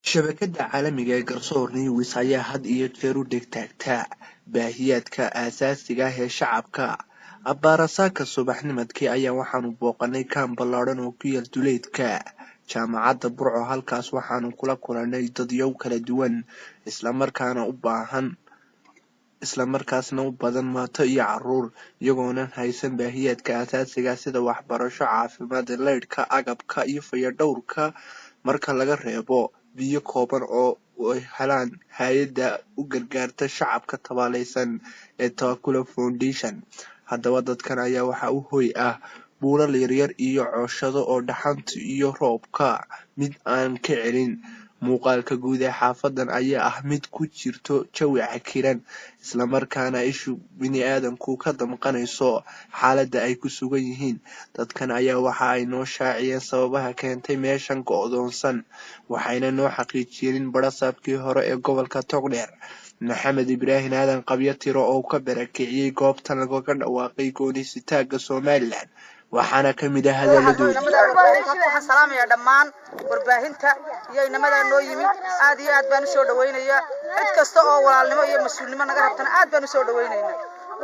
Shabakada caalamiga ee Garsoor News ayaa had iyo jeer u dhegtaagta baahiyaadka aasaasiga ah ee shacabka. Abbaarasaaka subaxnimadkii ayaa waxaanu booqanay kaam ballaadhan oo ku yaal duleedka Jaamacadda Burco. Halkaas waxaanu kula kulanay dadyow kala duwan, islamarkaana u baahan, islamarkaasna u badan maato iyo caruur, iyagoonan haysan baahiyaadka aasaasiga sida waxbarasho, caafimaad, leydhka, agabka iyo fayadhowrka, marka laga reebo biyo kooban oo ay helaan hay'adda u gargaarta shacabka tabaaleysan ee Tawakkula Foundation. Haddaba dadkan ayaa waxaa u hoy ah buulal yaryar iyo cooshado oo dhaxanta iyo roobka mid aan ka celin. Muuqaalka guud ee xaafadan ayaa ah mid ku jirto jawi cakiran, islamarkaana ishu bini'aadanku ka damqanayso xaaladda ay ku sugan yihiin. Dadkan ayaa waxa ay noo shaaciyeen sababaha keentay meeshan go'doonsan, waxayna noo xaqiijiyeen in barasaabkii hore ee gobolka Togdheer, Maxamed Ibraahim Aadan Qabyo Tiro, oo ka barakiciyey goobtan lagaga dhawaaqay gooni-sitaagga Somaliland. Waxaana ka mid ah hadaladoodii: Waxaan salaamayaa dhammaan warbaahinta iyo inamadaa noo yimi. Aad iyo aad baan usoo dhawaynayaa. Cid kasta oo walaalnimo iyo mas-uulnimo naga rabtana aad baan usoo dhawaynaynaa.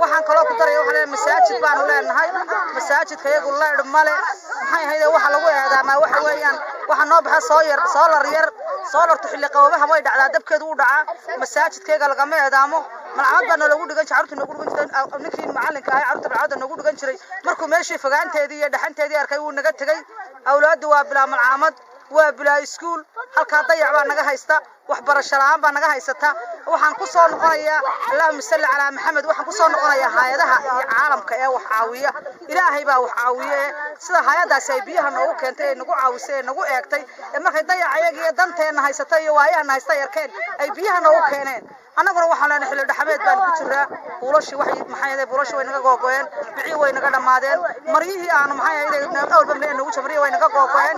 Waxaan kaloo ku daraya, waxaan leenahay masaajid baanu leenahay. Masaajidka iyagu leydh male. Maxay ahayd waxa lagu eedaamaa? Waxa weeyaan waxa noo baxa soo yar soolar yar. Soolartu xilli qababaha way dhacdaa, dabkeedu u dhacaa. Masaajidkayga lagama eedaamo. Malcamad baa noolagu dhigan jiray, carruurta noogu dhigan jiray. Ninkii macalinka ahay carruurta malcamada noogu dhigan jiray, markuu meeshii fogaanteedii iyo dhaxanteedii arkay, wuu naga tegey. Awlaaddu waa bilaa malcaamad, waa bilaa iskuul. Halkaa dayac baa naga haysta, waxbarasho la'aan baa naga haysata. Waxaan ku soo noqonayaa, allahuma salli calaa Maxamed, waxaan ku soo noqonayaa hay'adaha iyo caalamka ee wax caawiya. Ilaahay baa wax caawiye. Sida hay'adaasi ay biyaha noogu keentay, ee nagu caawisay, ee nagu eegtay, ee markay dayac ayaga iyo danteenna haysata iyo waayahana haysta arkeen ay biyaha noogu keeneen, annaguna waxaan leenahay xilli dhaxameed baanu ku jiraa. Buulashii waxay maxay ahayd, buulashii way naga googo'een, bicii way naga dhammaadeen, maryihii aanu maxay ahayd awalba meel noogu jira, maryihii way naga googo'een.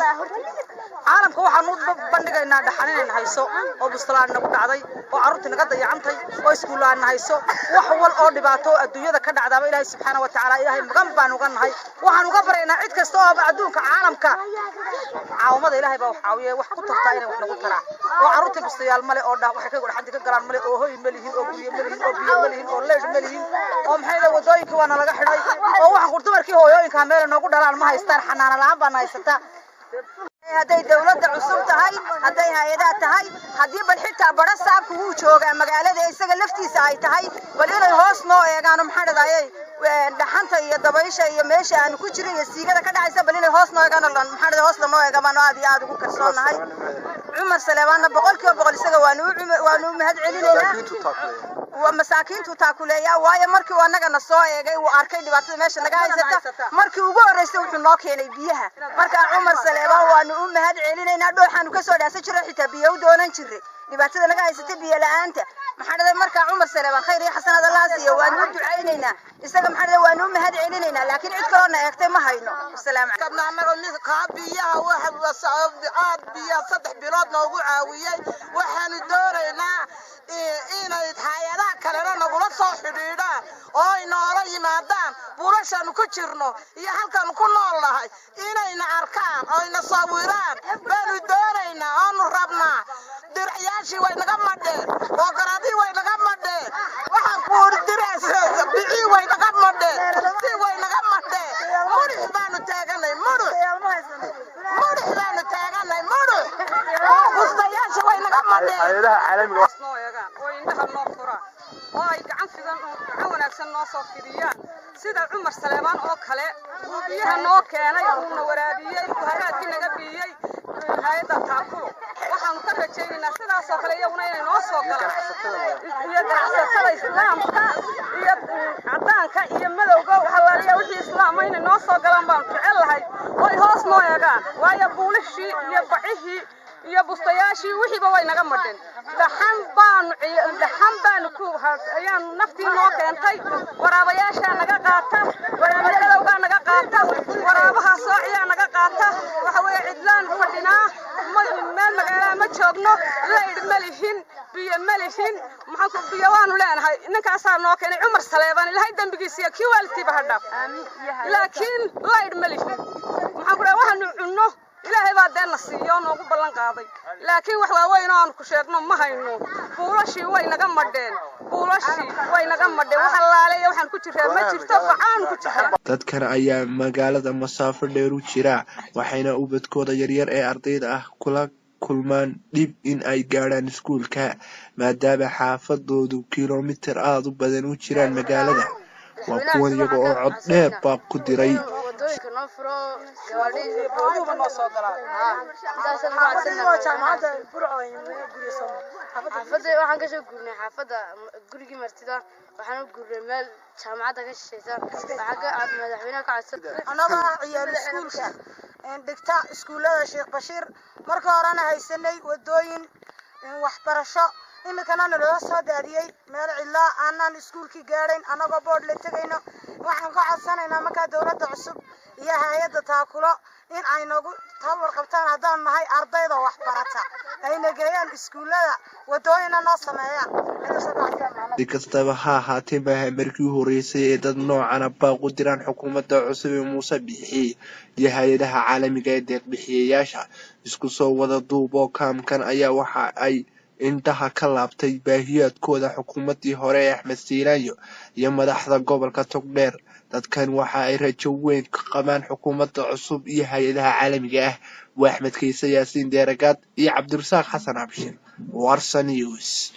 Caalamka waxaan u bandhigaynaa dhaxan inayna hayso, oo bustalaan nagu dhacday, oo carruurtii naga dayacantay, oo iskuullaana hayso, wax wal oo dhibaato oo adduunyada ka dhacdaaba. Ilaahay subxaana wa tacaala, Ilaahay magan baan uga nahay. Waxaan uga baryaynaa cid kasta oo adduunka caalamka caawamada, Ilaahay baa wax caawiya, wax ku tartaa, inay wax nagu taraa. Oo carruurtii bustayaal male, oo waxay ka dhaxanti ka galaan male, oo hoy ma lihin, oo guryo ma lihin, oo biyo ma lihin, oo leydh ma lihin, oo maxay leeyihiin wadooyinkii waana laga xidhay, oo waxaan kur dumarkii hooyooyinka meel noogu dhalaan ma haystaan, xanaano la'aan baana haysataa. Hadday dawladda cusub tahay, hadday hay'adaha tahay, haddii bal xitaa bara saabku wuu joogaa magaalada, isaga laftiisa ay tahay, bal inay hoos noo eegaano. Maxaa dhadayay, dhaxanta iyo dabaysha iyo meesha aanu ku jirin iyo siigada ka dhacaysa, bal inay hoos noo eegaan. Maxaa dhaday, hoos lanoo eega baanu aad iyo aad ugu kalsoonahay. Cumar Saleebaanna 100% isaga waanu mahad celinaynaa. Masaakiintu taakuleeyaa, waayo markii uu annagana soo eegay, uu arkay dhibaatada meesha naga haysata, markii ugu horreysay wuxuu noo keenay biyaha. Marka Cumar Saleebaan waanu u mahad celinaynaa. Dhooxaanu kasoo dhaansan jiray, xitaa biyo u doonan jiray, dhibaatada naga haysata, biyo la'aanta. Maxaa dhaday, markaa Cumar Saleebaan khayr iyo xasanaad Allah siiyo, waanu u ducaynaynaa isaga. Maxaa dhaday, waanu u mahad celinaynaa, laakiin cid kaloona eegtay ma hayno. Wasalaamu. Kaa biyaha waxa aad biyaha 3 bilood noogu caawiyey. Waxaanu doonaynaa inay hay'adaha kalena nagula soo xidhiidhaan oo ay noola yimaadaan buulashaanu ku jirno iyo halkaanu ku nool nahay. Inayna arkaan oo ayna sawiraan baanu doonaynaa oonu rabnaa. Diracyaashii way naga madheen, oo garaadii way naga madheen. Waxaan ku uri bicii way naga madheen, si way naga madheen. Mudux baanu taaganay, mudux, mudux baanu taaganay, mudux. Bustayaasha way naga madheen. Hay'adaha caalamiga noo eegaan oo indhaha noo furaan oo ay gacan fidan, gacan wanaagsan noo soo fidiyaan, sida Cumar Saleebaan oo kale uu biyaha noo keenay, uuna waraabiyey, uu haraadkii naga biiyey. Hay'adda Taakulo waxaanu ka rajaynaynaa sidaasoo kale iyaguna inay noo soo galaan, iyo ganacsatada islaamka iyo caddaanka iyo madowga, waxalaaliya wixii islaama inay noo soo galaan baanu jecel lahay, oo ay hoos noo eegaan. Waayo buulishii iyo bacihii iyo bustayaashii wixiiba way naga madheen. Dhaxan baanu ku ayaanu naftii noo keentay. Waraabayaashaa naga qaata, waraaba naga qaata, waraabaha soociyaa naga qaata. Waxa weeye cidlaan fadhinaa, meel magaalaa ma joogno, laydh ma lihin, biyo ma lihin. Maxaan ku biyo waanu leenahay, ninkaasaa noo keenay Cumar Saleebaan, Ilaahay dembigiisa iyo kii waalidkiiba ha dhaaf, laakiin laydh ma lihin. Maxaan ku dhahay, waxaanu cunno Ilaahay baa deenna siiyo noogu ballan qaaday, laakiin wax waaweyn oo aanu ku sheegno ma hayno. Buulashii way naga madheen, buulashii way naga madheen. Wax allaaleeya waxaan ku jiraa ma jirto, bacaanu ku jiraa. Dadkan ayaa magaalada masaafo dheer u jira, waxayna ubadkooda yaryar ee ardayda ah kula kulmaan dhib in ay gaadhaan iskuulka, maadaama xaafadoodu kiiloomitir aad u badan u jiraan magaalada. Waa kuwan iyaga oo cod dheer baaq ku diray. Wadooyinka noo furo, gawaadhi Booduhuba noo soo galaan. Xaafadda waxaan kasoo guurnay, xaafadda gurigii martida waxaan u guurnay meel jaamacadda ka shishaysa. Waxaa ka madaxweynaha ka codsan. Annagoo ah ciyaal iskuulka dhigta iskuullada Sheekh Bashiir, marka horena haysanay wadooyin waxbarasho, iminkana naloo soo daadiyey meel cidlaa aanaan iskuulkii gaadhayn annagoo boodh la tegayno. Waxaan ka codsanaynaa markaa dowladda cusub iyo hay-adda Taakulo in ay nagu tabar qabtaan haddaan nahay ardayda waxbarata, ayna geeyaan iskuullada, wadooyina noo sameeyaan. Si kastaba ha ahaatee, maaha markii u horeysay ee dad noocana baaq u diraan xukuumadda cusub ee Muuse Biixi iyo hay-adaha caalamiga ee deeq-bixiyeyaasha. Isku soo wada duub oo kaamkan ayaa waxa ay indhaha ka laabtay baahiyaadkooda xukuumaddii hore ee Axmed Siilaanyo iyo madaxda gobolka Togdheer. Dadkan waxa ay rajo weyn ka qabaan xukuumadda cusub iyo hay-adaha caalamiga ah. Waa Axmed Kayse Yaasiin Deeragaad iyo Cabdirasaaq Xasan Abshir, Warsan News.